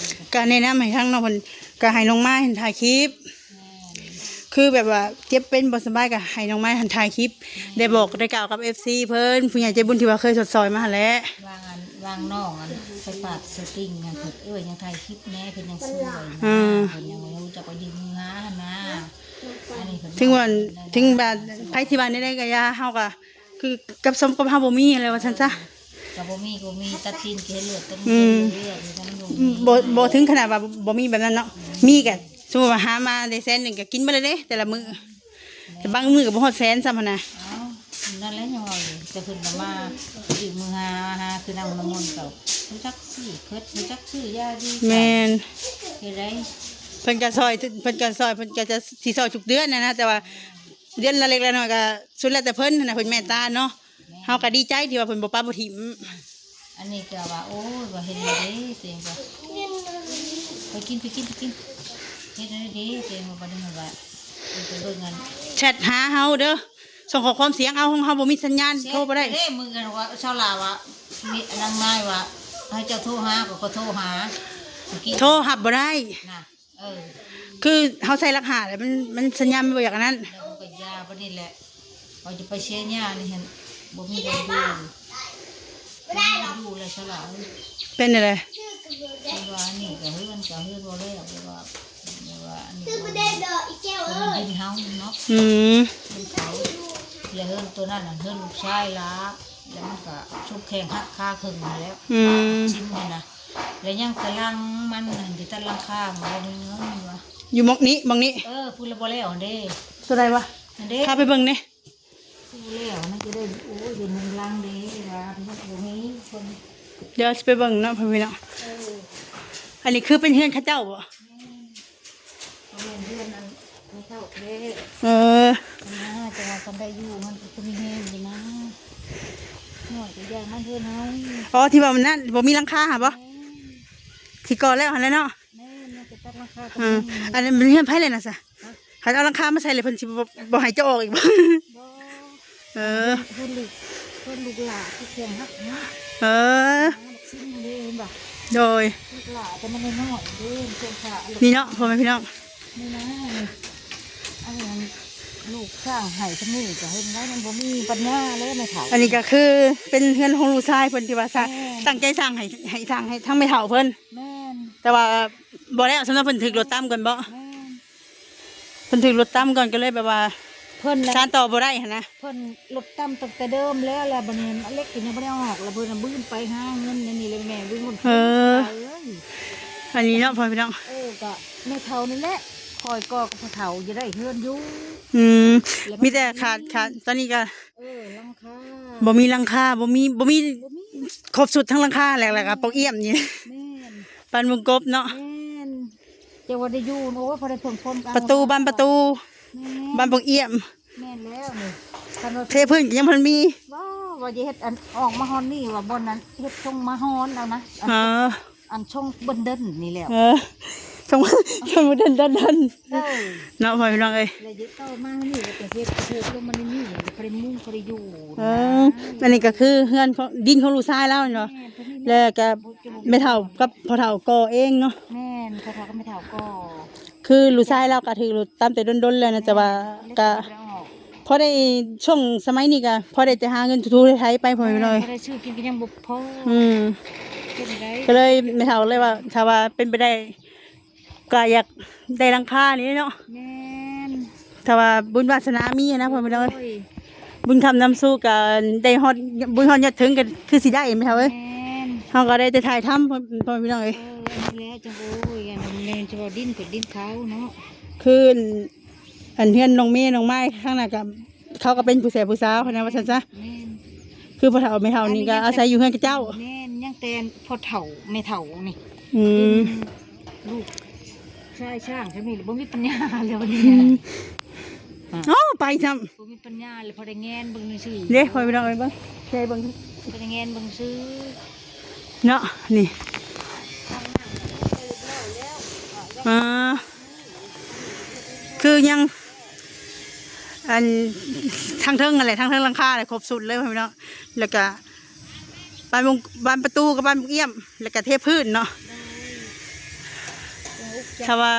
ກໍແນະນຳໃຫ້ທາງນ້ອງເພິ່ນ ກໍໃຫ້ນ້ອງມາຍຫັ້ນຖ່າຍຄລິບ ແມ່ນ ຄືແບບວ່າເຈັບເປັນບໍ່ສະບາຍກໍໃຫ້ນ້ອງມາຍຫັ້ນຖ່າຍຄລິບ ແມ່ນ ໄດ້ບອກໄດ້ກ່າວກັບເອັຟຊີເພິ່ນ ຜູ້ໃຫຍ່ໃຈບຸນທີ່ວ່າເຄີຍຊົດຊ່ອຍມາຫັ້ນແຫຼະ. ວາງອັນ ວາງນ້ອງອັນໄປປາດສະຕິງຫັ້ນ ເພິ່ນເອີ້ຍຍັງຖ່າຍຄລິບແດ່ ເພິ່ນຍັງຊ່ວຍນະ ອືມ ເພິ່ນຍັງບໍ່ຮູ້ຈັກວ່າຢືມມືຫາຫັ້ນນະ. ອັນນີ້ເພິ່ນ ເຖິງວ່າ ເຖິງວ່າໃຜຊິວ່າແນວໃດກໍຢ່າ ເຮົາກໍຄືກັບສົມກັບເຮົາບໍ່ມີຫັ້ນແຫຼະ ວ່າຊັ້ນຊະ. ກໍບໍ່ມີ ກໍມີ ຕັດຕີນກໍເຮັດເລືອດ ຕັດມື ອືມ ເຮັດເລືອດ ບໍ່ ບໍ່ເຖິງຂະໜາດວ່າບໍ່ມີແບບນັ້ນເນາະ. ມີກໍສົມມຸດວ່າຫາມາໄດ້ແສນໜຶ່ງກໍກິນເບິດແລ້ວເດ້ ແຕ່ລະມື້ ແຕ່ບາງມື້ກໍບໍ່ຮອດແສນຊ້ຳຫັ້ນນະ. ເອົ້າ ນັ້ນແຫຼະຍັງເວົ້າຢູ່ ແຕ່ເພິ່ນກໍມາຢືມມືຫາ ຫາ ຄືນາງນ້ຳມົນກໍຮູ້ຈັກຊື້ເພິດ ຮູ້ຈັກຊື້ຢາດີ ແມ່ນ ເຮັດໄດ້ ເພິ່ນກໍຊ່ອຍ ເພິ່ນກໍຊ່ອຍ ເພິ່ນກໍຈະຊິຊ່ອຍທຸກເດືອນຫັ້ນນະ ແຕ່ວ່າເດືອນລະເລັກລະນ້ອຍກໍສຸດແລ້ວແຕ່ເພິ່ນຫັ້ນນະ ເພິ່ນເມດຕາເນາະ. ແມ່ນ ເຮົາກໍດີໃຈທີ່ວ່າເພິ່ນບໍ່ປະບໍ່ຖິ້ມ. ອັນນີ້ກໍວ່າ ໂອ້ຍ ວ່າເຮັດແນວໃດເຕັງວ່າ ໄປກິນ ໄປກິນ ໄປກິນ ເຮັດແນວໃດເຕັງວ່າ ບັດນີ້ວ່າ ເອີ ໄປເບິ່ງອັນ ແຊັດຫາເຮົາເດີ ສົ່ງຂໍ້ຄວາມສຽງເອົາ ຂອງເຮົາບໍ່ມີສັນຍານ ໂທບໍ່ໄດ້ເດ້. ມື້ກັນວ່າຊາວລາວວ່າ ມີນາງນາຍວ່າ ໃຫ້ເຈົ້າໂທຫາ ກໍ ກໍໂທຫາ ໂທຮັບບໍ່ໄດ້ນະ. ເອີ ຄືເຮົາໃສ່ຫຼັກຫ້າແລ້ວ ມັນ ມັນສັນຍານມັນບໍ່ຢາກອັນນັ້ນ ແລ້ວເຮົາກໍຢ່າບັດນີ້ແຫຼະ. ເຮົາຈະໄປເຊຍານີ້ຫັ້ນ ບໍ່ມີບ່ອນຢູ່ ບໍ່ມີບ່ອນຢູ່ແລ້ວຊະລະ. ເປັນຈັ່ງໃດ? ເພິ່ນວ່າອັນນີ້ກໍເຮືອນ ກໍເຮືອນບໍ່ແລ້ວ ແບບວ່າ ແບບວ່າອັນນີ້ບໍ່ ເພິ່ນດິນເຮົາເນາະ. ອືມ ດິນເຂົາ ແລ້ວເຮືອນໂຕນັ້ນນະ ເຮືອນລູກຊາຍລາ ແລ້ວມັນກໍຊຸກແຂງຫັກຄາເຄິ່ງຫັ້ນແຫຼະ. ອືມ ຊິມຫັ້ນນະ ແລ້ວຍັງແຕ່ຫຼັງມັນຫັ້ນ ທີ່ຕັດຫຼັງຄາ ບໍ່ໄດ້ເງິນວ່າ ຢູ່ໝ່ອງນີ້ ໝ່ອງນີ້. ເອີ ພຸ້ນລະບໍ່ແລ້ວຫັ້ນເດ້. ຕົວໃດວະ? ຫັ້ນເດ້ ພາໄປເບິ່ງແດ່. ບໍ່ແລ້ວມັນຈະໄດ້ ໂອ້ຍ ຢູ່ມຸງຫຼັງເດ້ວ່າ ບໍ່ມີຄົນ. ດຽວຊິໄປເບິ່ງເນາະ ພໍ່ແມ່ພີ່ນ້ອງ. ເອີ ອັນນີ້ຄືເປັນເຮືອນເຂົາເຈົ້າບໍ່? ແມ່ນ ບໍ່ແມ່ນເຮືອນອັນ ເຂົາເຈົ້າເດ້. ເອີ ນະ ແຕ່ວ່າຄັນໄດ້ຢູ່ ມັນກໍຄືມີແຮງຢູ່ນະ ນ້ອຍກໍຢ່າ ມັນເຮືອນເຮົາ. ອໍ ທີ່ວ່າມັນນັ້ນ ບໍ່ມີຫຼັງຄາຫັ້ນບໍ່? ແມ່ນ ທີ່ກໍ່ແລ້ວຫັ້ນແຫຼະເນາະ. ແມ່ນ ຍັງໄປຕັດຫຼັງຄາກໍ ອືມ ມີ. ອັນນັ້ນເປັນເຮືອນໃຜແຫຼະນະຊະ? ຮະ? ຄັນເອົາຫຼັງຄາມາໃສ່ແລ້ວ ເພິ່ນຊິບໍ່ ບໍ່ໃຫ້ເຈົ້າອອກອີກບໍ່? ບໍ່. ເອີ ເພິ່ນລູກ ເພິ່ນລູກຫຼ້າທີ່ແຂງຫັກເນາະ. ເອີ ອ່າ ບັກຊິງເດ້ ເຫັນບໍ່? ໂດຍ ລູກຫຼ້າແຕ່ມັນນ້ອຍໆເດ້ ເພິ່ນຂາ ນີ້ເນາະ ພໍ່ແມ່ພີ່ນ້ອງ ນີ້ນະ ນີ້ ອັນນີ້ ອັນລູກສ້າງໃຫ້ຊຳນີ້ກໍເຮັດໄດ້ ມັນບໍ່ມີປັນຍາແລ້ວແມ່ເຖົ້າ. ອັນນີ້ກໍຄືເປັນເຮືອນຂອງລູກຊາຍເພິ່ນ ທີ່ວ່າສ້າງ ແມ່ນ ຕັ້ງໃຈສ້າງໃຫ້ ໃຫ້ສ້າງໃຫ້ທັງແມ່ເຖົ້າເພິ່ນ. ແມ່ນ ແຕ່ວ່າບໍ່ແລ້ວ ສ່ຳນັ້ນເພິ່ນຖືກລົດຕຳກ່ອນບໍ່? ແມ່ນ ເພິ່ນຖືກລົດຕຳກ່ອນ ກໍເລີຍແບບວ່າ ເພິ່ນນະ ສານຕໍ່ບໍ່ໄດ້ຫັ້ນນະ. ເພິ່ນລົດຕຳຕັ້ງແຕ່ເດີມແລ້ວ ແລ້ວບັດນີ້ເຫຼັກກໍຍັງບໍ່ໄດ້ອອກ ແລ້ວເພິ່ນນະບືນໄປຫາເງິນອັນນີ້ ແລ້ວແມ່ບືນຄົນ ເອີ ອັນນີ້ເນາະ ພໍ່ແມ່ພີ່ນ້ອງ. ເອີ ກໍແມ່ເຖົ້ານີ້ແຫຼະ ຂ້ອຍກໍກັບພໍ່ເຖົ້າຈະໄດ້ເຮືອນຢູ່. ອືມ ມີແຕ່ຂາດ ຂາດຕອນນີ້ກໍ ເອີ ຫຼັງຄາ ບໍ່ມີຫຼັງຄາ ບໍ່ມີ ບໍ່ມີ ບໍ່ມີ ຄົບຊຸດທັງຫຼັງຄາ ແລ້ວ ແລ້ວກໍປ່ອງອ້ຽມນີ້. ແມ່ນ ປານວົງກົບເນາະ. ແມ່ນ ເຈົ້າວ່າໄດ້ຢູ່ ໂອ້ຍ ພໍໄດ້ເພິ່ງພົນກັນ ປະຕູ ບານປະຕູ ແມ່ນ ບານປ່ອງອ້ຽມ. ແມ່ນແລ້ວນີ້ ຄັນວ່າເທພື້ນກໍຍັງບໍ່ທັນມີ. ບໍ່ ວ່າຈະເຮັດອັນອອກມາຮອດນີ້ ວ່າບ່ອນນັ້ນເຮັດຊົງມາຮອນແລ້ວນະ. ເອີ ອັນຊົງເບິ່ນເດີນນີ້ແລ້ວ. ເອີ ຊົງ ຊົງເບິ່ນເດີນ ເດີນ ເດີນ ເອີ ເນາະ ພໍ່ແມ່ພີ່ນ້ອງເອີຍ. ແລ້ວຈະຕໍ່ມານີ້ກໍຈະເຮັດ ເຮັດລົງມາໃນນີ້ ກໍບໍ່ໄດ້ມຸງ ບໍ່ໄດ້ຢູ່. ເອີ ອັນນີ້ກໍຄືເຮືອນຂອງ ດິນຂອງລູກຊາຍລາວນີ້ເນາະ. ແມ່ນ ແລ້ວກໍແມ່ເຖົ້າກັບພໍ່ເຖົ້າກໍ່ເອງເນາະ. ແມ່ນ ພໍ່ເຖົ້າກັບແມ່ເຖົ້າກໍ່ ຄືລູກຊາຍລາວກໍຖືກລົດຕຳແຕ່ດົນໆແລ້ວນະ ແຕ່ວ່າກໍພໍໄດ້ ຊ່ວງສະໄໝນີ້ກໍພໍໄດ້ແຕ່ຫາເງິນຖູໄຖໄປ ພໍ່ແມ່ພີ່ນ້ອງເອີຍ. ພໍໄດ້ຊື້ກິນກໍຍັງບໍ່ພໍ. ອືມ ເຮັດໄດ້ ກໍເລີຍແມ່ເຖົ້າເລີຍວ່າ ຖ້າວ່າເປັນໄປໄດ້ກໍຢາກໄດ້ຫຼັງຄານີ້ເນາະ. ແມ່ນ ຖ້າວ່າບຸນວາສະໜາມີນະ ພໍ່ແມ່ພີ່ນ້ອງເອີຍ. ໂດຍ ບຸນຄ້ຳນຳສູ່ກໍໄດ້ຮອດ ບຸນຮອດຍອດເຖິງກໍຄືຊິໄດ້ແມ່ເຖົ້າເອີຍ. ແມ່ນ ເຮົາກໍໄດ້ແຕ່ຖ່າຍທຳ ພໍ່ແມ່ພີ່ນ້ອງເອີຍ. ເອີ ອັນນີ້ແຫຼະ ຈັ່ງ ໂອ້ຍ ອັນນັ້ນແມ່ນຈະເວົ້າດິນເພິ່ນ ດິນເຂົາເນາະ. ຄືອັນເຮືອນນ້ອງເມ ນ້ອງມາຍຂ້າງໜ້າກໍ ເຂົາກໍເປັນຜູ້ແສຜູ້ສາວຫັ້ນນະ ວ່າຊັ້ນຊະ. ແມ່ນ ຄືພໍ່ເຖົ້າແມ່ເຖົ້ານີ້ກໍອາໄສຢູ່ເຮືອນຂະເຈົ້າ. ແມ່ນ ຍັງແຕ່ພໍ່ເຖົ້າແມ່ເຖົ້ານີ້. ອືມ ລູກຊາຍຊ່າງຊຳນີ້ບໍ່ມີປັນຍາແລ້ວບັດນີ້. ອືມ ໂອ້ ໄປຊ້ຳ ບໍ່ມີປັນຍາເລີຍ ພໍໄດ້ແງນເບິ່ງຊື່ໆ ເດ້ ພໍ່ພີ່ນ້ອງເອີຍ ເບິ່ງ ໃຫ້ເບິ່ງ ພໍໄດ້ແງນເບິ່ງຊື່ເນາະ ນີ້ ອ່າ ຄືຍັງ ອັນ ທາງເທິງຫັ້ນແຫຼະ ທາງເທິງຫຼັງຄາແຫຼະ ຄົບຊຸດເລີຍ ພໍ່ພີ່ນ້ອງ ແລ້ວກະ ບານບົງ ບານປະຕູກັບບານບົງອຽມ ແລ້ວກະເທພື້ນເນາະ ຖ້າວ່າ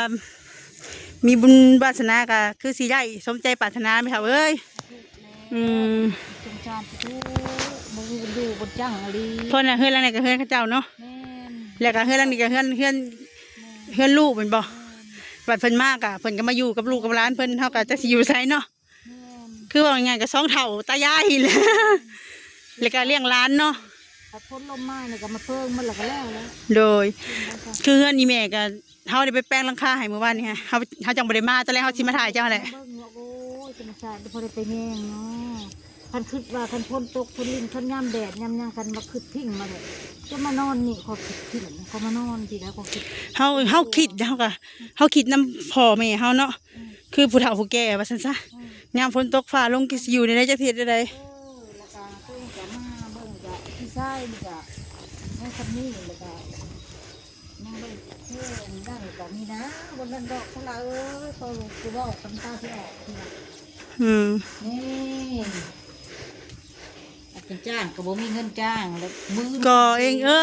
ມີບຸນວາສະໜາກະຄືຊິໄດ້ສົມໃຈປາດຖະໜາແມ່ເຖົ້າເອີຍ. ອືມ ສົງສານປະຕູ ບໍ່ມີບ່ອນຢູ່ບ່ອນຈັງອີ່ຫຼີ ເພາະນັ້ນເຮືອນຫຼັງນີ້ກະເຮືອນເຂົາເຈົ້າເນາະ ແມ່ນ ແລ້ວກະເຮືອນຫຼັງນີ້ກະເຮືອນ ເຮືອນ ແມ່ນ ເຮືອນລູກແມ່ນບໍ່? ແມ່ນ ບັດເພິ່ນມາກະ ເພິ່ນກະມາຢູ່ກັບລູກກັບຫຼານເພິ່ນ ເຮົາກະຈັກຊິຢູ່ໃສເນາະ. ແມ່ນ ຄືເວົ້າງ່າຍໆກະສອງເຖົ້າຕາຍາຍແຫຼະ ແລ້ວກະລ້ຽງຫຼານເນາະ ພັດພົ້ນລົມມານີ້ກະມາເພີງໝົດແລ້ວກະແລ້ວແຫຼະ. ໂດຍ ຄືເຮືອນອີ່ແມ່ກະ ເຮົາໄດ້ໄປແປງຫຼັງຄາໃຫ້ມື້ວານນີ້ ເຮົາ ເຮົາຈັ່ງບໍ່ໄດ້ມາ ຕອນແລກເຮົາຊິມາຖ່າຍເຈົ້າຫັ້ນແຫຼະ ເບິ່ງວ່າ ໂອ້ຍ ທຳມະຊາດ ບໍ່ໄດ້ໄປແຍງເນາະ ຄັນຄິດວ່າຄັນຝົນຕົກຝົນລິນ ຄັນຍາມແດດຍາມຫຍັງ ຄັນວ່າຄິດພິງມາແລ້ວ ຈະມານອນນີ້ ຂໍຄິດພິງ ຂໍມານອນພີ້ແລ້ວ ຂໍຄິດ ເຮົາ ເຮົາຄິດ ເຮົາກະ ເຮົາຄິດນຳພໍ່ແມ່ເຮົາເນາະ ອືມ ຄືຜູ້ເຖົ້າຜູ້ແກ່ວ່າຊັ້ນຊະ ອືມ ຍາມຝົນຕົກຟ້າລົງ ກະຊິຢູ່ແນວໃດ ຈັກຊິເຮັດແນວໃດ ເອີ ແລ້ວກະເພິ່ນກະມາເບິ່ງກະ ພີ່ຊາຍນີ້ກະ ຍັງສ່ຳນີ້ ແລ້ວກະ ຍັງບໍ່ໄດ້ເຮັດຫຍັງກະມີນະ ບໍ່ນັ້ນດອກ ພວກລາເອີຍ ພໍລູກຊິເວົ້າກະນ້ຳຕາຊິອອກ ອືມ ນີ້ ຈ້າງກະບໍ່ມີເງິນຈ້າງ ແລ້ວບືນ ກໍເອງ ເອີ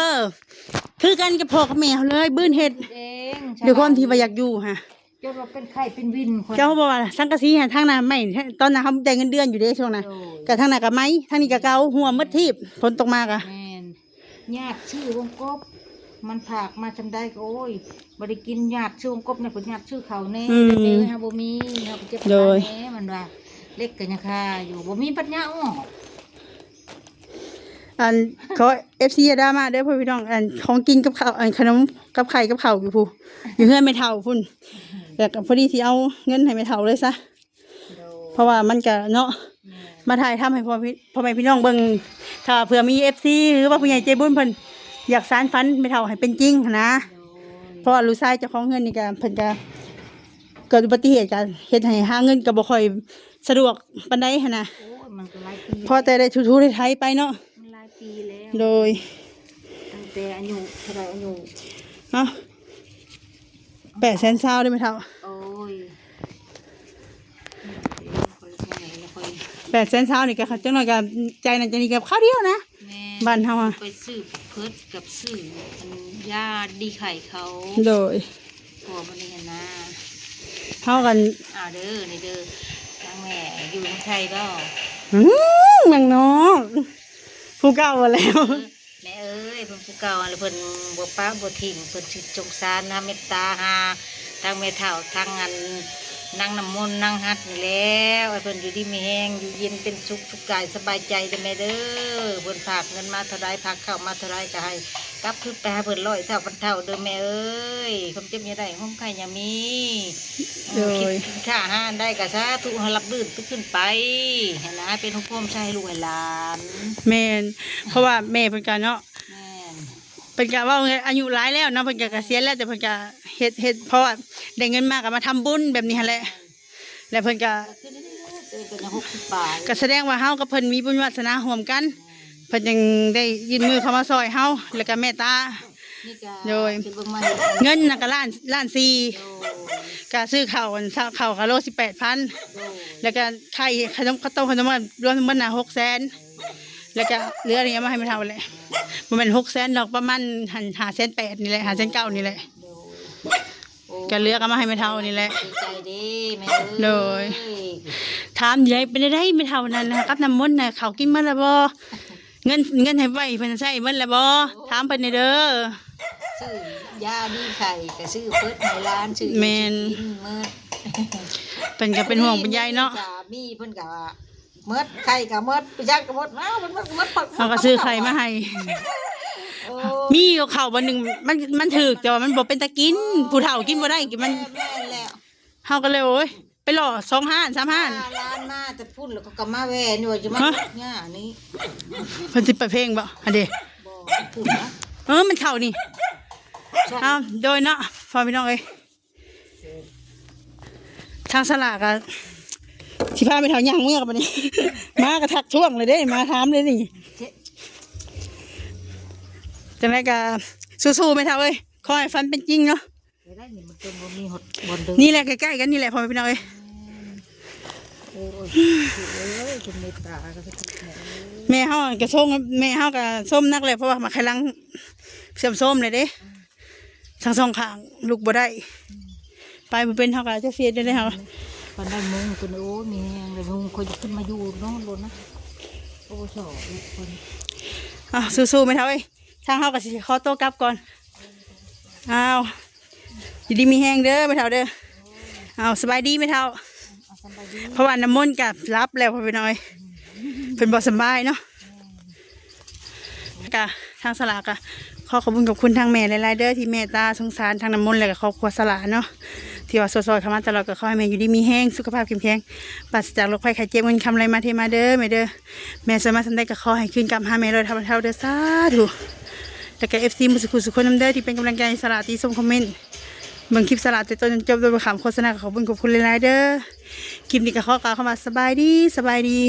ຄືກັນກັບພໍ່ກັບແມ່ເຮົາເລີຍ ບືນເຮັດເອງ ດ້ວຍຄວາມທີ່ວ່າຢາກຢູ່ຫັ້ນ ຈົນວ່າເປັນໄຂ້ເປັນວິນ ເຈົ້າບໍ່ວ່າສັງກະສີຫັ້ນ ທາງໜ້າໄມ້ ຕອນນັ້ນເຮົາໄດ້ເງິນເດືອນຢູ່ເດ້ຊ່ວງນັ້ນ ໂດຍ ກະທາງໜ້າກະໄມ້ ທາງນີ້ກະເກົ່າ ຮົ່ວໝົດທີບ ຝົນຕົກມາກະ ແມ່ນ ຍາດຊື້ວົງກົບ ມັນພາກມາສ່ຳໃດກະ ໂອ້ຍ ບໍ່ໄດ້ກິນ ຍາດຊື້ວົງກົບແດ່ ເພິ່ນຍາດຊື້ເຂົ້າແດ່ ອືມ ແຕ່ເຮົາບໍ່ມີ ເຮົາກະເຈັບ ໂດຍ ແດ່ ມັນວ່າ ເຫຼັກກະຍັງຄາຢູ່ ບໍ່ມີປັນຍາອອກ. ອັນ ຂໍ ເອັຟຊີ ຢ່າດ່າມາເດີພໍ່ພີ່ນ້ອງ ອັນ ຂອງກິນກັບເຂົ້າ ອັນ ຂະໜົມກັບໄຂ່ກັບເຂົ້າຢູ່ພຸ້ນ ຢູ່ເຮືອນແມ່ເຖົ້າພຸ້ນ ແລ້ວກະພໍດີຊິເອົາເງິນໃຫ້ແມ່ເຖົ້າເລີຍຊະ ໂດຍ ເພາະວ່າມັນກະເນາະ ແມ່ນ ມາຖ່າຍທຳໃຫ້ພໍ່ພີ່ ພໍ່ແມ່ພີ່ນ້ອງເບິ່ງ ຖ້າເຜື່ອມີ ເອັຟຊີ ຫຼືວ່າຜູ້ໃຫຍ່ໃຈບຸນເພິ່ນຢາກສານຝັນແມ່ເຖົ້າໃຫ້ເປັນຈິງຫັ້ນນະ ໂດຍ ເພາະວ່າລູກຊາຍເຈົ້າຂອງເຮືອນນີ້ກະ ເພິ່ນກະເກີດອຸບັດຕິເຫດ ກະເຮັດໃຫ້ຫາເງິນກະບໍ່ຄ່ອຍສະດວກປານໃດຫັ້ນນະ ໂອ້ຍ ມັນກະຫຼາຍປີ ພໍແຕ່ໄດ້ຖູໄຖໄປເນາະ ມັນຫຼາຍປີແລ້ວ ໂດຍ ຕັ້ງແຕ່ອາຍຸເທົ່າໃດ ອາຍຸ ເນາະ ແປດແສນຊາວເດ້ແມ່ເຖົ້າ ໂອ້ຍ ແປດແສນຊາວນີ້ກະ ຈັກໜ້ອຍກະ ໃຈນັ້ນໃຈນີ້ກະຄາວດຽວນະ ແມ່ນ ບ້ານເຮົາອະ ໄປຊື້ເພີດກັບຊື້ອັນຢາດີໄຂ້ເຂົາ ໂດຍ ພໍມັນນີ້ຫັ້ນນະ ເຮົາກັນ ອ່າ ເດີ ນີ້ເດີ ທາງແມ່ຢູ່ເມືອງໄທບໍ່? ອືມ ເມືອງນອກ ຜູ້ເກົ່າຫັ້ນແຫຼ້ວ ເອີ ແມ່ເອີຍ ເພິ່ນຜູ້ເກົ່າຫັ້ນແຫຼະ ເພິ່ນບໍ່ປະບໍ່ຖິ້ມ ເພິ່ນຊິສົງສານນະ ເມດຕາຫາທາງແມ່ເຖົ້າ ທາງອັນ ນາງນ້ຳມົນ ນາງຮັດນີ້ແຫຼ້ວ ໃຫ້ເພິ່ນຢູ່ດີມີແຮງ ຢູ່ເຢັນເປັນສຸກ ສຸກກາຍສະບາຍໃຈເດີແມ່ເດີ ເພິ່ນຝາກເງິນມາເທົ່າໃດ ຝາກເຂົ້າມາເທົ່າໃດ ກະໃຫ້ກັບຄືນໄປຫາເພິ່ນຮ້ອຍເທົ່າພັນເທົ່າເດີແມ່ເອີຍ ຄວາມເຈັບຢ່າໄດ້ ຄວາມໄຂ້ຢ່າມີ ໂດຍ ເອີ ຄິດຄ້າຫາອັນໃດກະສາທຸ ໃຫ້ຮັບລື່ນຂຶ້ນໄປ ໃຫ້ຫຼານເປັນໂຮມໂພມໃສ່ໃຫ້ລູກໃຫ້ຫຼານ ແມ່ນ ເພາະວ່າແມ່ເພິ່ນກະເນາະ ແມ່ນ ເພິ່ນກະເວົ້າອາຍຸຫຼາຍແລ້ວເນາະ ເພິ່ນກະກະສຽນແລ້ວ ແຕ່ເພິ່ນກະເຮັດ ເຮັດ ເພາະວ່າໄດ້ເງິນມາກະມາທຳບຸນແບບນີ້ຫັ້ນແຫຼະ ແລ້ວເພິ່ນກະ ກະສະແດງວ່າເຮົາກັບເພິ່ນມີບຸນວາສະໜາຮ່ວມກັນ ເພິ່ນຈຶ່ງໄດ້ຍື່ນມືເຂົ້າມາຊ່ອຍເຮົາ ແລ້ວກະເມດຕາ ໂດຍ ເງິນນະກະລ້ານ ລ້ານສີ່ ກະຊື້ເຂົ້າ ອັນ ເຂົ້າກະໂລສິບແປດພັນ ແລ້ວກະໄຂ່ ຂະໜົມ ເຂົ້າຕົ້ມ ຂະໜົມ ລວມທັງໝົດນະຫົກແສນ ແລ້ວກະເຫຼືອນີ້ເອົາມາໃຫ້ແມ່ເຖົ້າແຫຼະ ບໍ່ແມ່ນຫົກແສນດອກ ປະມານຫັ້ນຫ້າແສນແປດນີ້ແຫຼະ ຫ້າແສນເກົ້ານີ້ແຫຼະ ກະເຫຼືອກະມາໃຫ້ແມ່ເຖົ້ານີ້ແຫຼະ ດີໃຈເດ້ແມ່ເອີຍ ໂດຍ ຖາມຢູ່ໃດ ເປັນໃດແມ່ເຖົ້ານັ້ນນະ ກັບນ້ຳມົນນະ ເຂົ້າກິນໝົດແລ້ວບໍ່? ເງິນ ເງິນໃຫ້ໄວ້ເພິ່ນໃຊ້ໝົດແລ້ວບໍ່? ຖາມເພິ່ນແດ່ເດີ ຊື້ຢາດີໄຂ້ກະຊື້ເພິ່ນໃຫ້ຫຼານ ຊື້ ແມ່ນ ກິນໝົດ ເພິ່ນກະເປັນຫ່ວງເປັນໃຍເນາະ ກະມີເພິ່ນກະ ໝົດ ໄຂ່ກະໝົດ ປະຢັດກະໝົດ ອ້າວ ໝົດ ໝົດ ໝົດ ເຮົາກະຊື້ໄຂ່ມາໃຫ້ ໂອ້ ມີຢູ່ເຂົ້າບ່ອນໜຶ່ງ ມັນ ມັນຖືກ ແຕ່ວ່າມັນບໍ່ເປັນຕາກິນ ຜູ້ເຖົ້າກິນບໍ່ໄດ້ ມັນ ແມ່ນແລ້ວ ເຮົາກະເລີຍ ໂອ້ຍ ໄປຫຼໍ່ສອງຮ້ານ ສາມຮ້ານ ຫຼານມາແຕ່ພຸ້ນ ແລ້ວເຂົາກະມາແວ່ນີ້ວ່າຈະມາ ຮະ ຫຍ້ານີ້ ເພິ່ນຊິເປີດເພງບໍ່? ຫັ້ນເດ ບໍ່ ເອີ ມັນເຂົ້ານີ້ ເອົາ ໂດຍເນາະ ພໍ່ພີ່ນ້ອງເອີຍ ທາງສະຫຼາກະ ຊິພາແມ່ເຖົ້າຍ່າງເມືອບັດນີ້ ມາກໍທັກທ້ວງເລີຍເດ້ ມາຖາມເລີຍນີ້. ຈັ່ງໃດກໍສູ້ໆແມ່ເຖົ້າເອີຍ ຂໍໃຫ້ຝັນເປັນຈິງເນາະ. ໄດ້ນີ້ມັນຈົນບໍ່ມີຮອດບ່ອນເດີ ນີ້ແຫຼະໃກ້ໆກັນນີ້ແຫຼະ ພໍ່ແມ່ພີ່ນ້ອງເອີຍ. ໂອ້ຍ ເອີຍ ເປັນເມດຕາກັນ ແມ່ເຮົາກໍຊົມ ແມ່ເຮົາກໍຊົມໜັກແຫຼະ ເພາະວ່າໝາກໄຂ່ຫຼັງເສື່ອມໂຊມແລ້ວເດ້ ທັງສອງຂ້າງລຸກບໍ່ໄດ້ ໄປບໍ່ເປັນ ເຮົາກໍຈະເຮັດໄດ້ເຮົາ. ປານໃດມຸງຕົວນີ້ ໂອ້ຍ ມີແຮງເລີຍ ມຸງຂ້ອຍຈະຂຶ້ນມາຢູ່ນອນໂລດນະ. ໂອ້ ຊອກອີກຄົນ ອ້າວ ສູ້ໆແມ່ເຖົ້າເອີຍ ທາງເຮົາກໍຊິຂໍຕົວກັບກ່ອນ. ອ້າວ ຢູ່ດີມີແຮງເດີແມ່ເຖົ້າເດີ. ເອົາ ສະບາຍດີແມ່ເຖົ້າ. ເອົາ ສະບາຍດີ ເພາະວ່ານ້ຳມົນກໍຫຼັບແລ້ວ ພໍ່ແມ່ພີ່ນ້ອງເອີຍ ເພິ່ນບໍ່ສະບາຍເນາະ. ກໍທາງສາລາກໍຂໍຂອບຄຸນຂອບຄຸນທາງແມ່ຫຼາຍໆເດີ ທີ່ເມດຕາສົງສານທາງນ້ຳມົນ ແລະກໍຄອບຄົວສາລາເນາະ ທີ່ວ່າຊ່ວຍໆເຂົ້າມາຕະຫຼອດ. ກໍຂໍໃຫ້ແມ່ຢູ່ດີມີແຮງ ສຸຂະພາບເຂັ້ມແຂງ ປາສະຈາກໂລກໄພໄຂ້ເຈັບ ເງິນຄຳໄຫຼມາເທມາເດີແມ່ເດີ. ແມ່ຊ່ວຍມາສ່ຳໃດກໍຂໍໃຫ້ຄືນກັບຫາແມ່ຮ້ອຍເທົ່າພັນເທົ່າເດີ ສາທຸ. ແລ້ວກໍເອັຟຊີໝົດສູ່ຜູ້ສູ່ຄົນນຳເດີ ທີ່ເປັນກຳລັງໃຈໃຫ້ສາລາ ຕິຊົມຄອມເມັນ ເບິ່ງຄລິບສາລາແຕ່ຕົ້ນຈົນຈົບ ໂດຍບໍ່ຂ້າມໂຄສະນາ ກໍຂອບຄຸນຂອບຄຸນຫຼາຍໆເດີ. ຄລິບນີ້ກໍຂໍກ່າວຄຳວ່າສະບາຍດີ ສະບາຍດີ.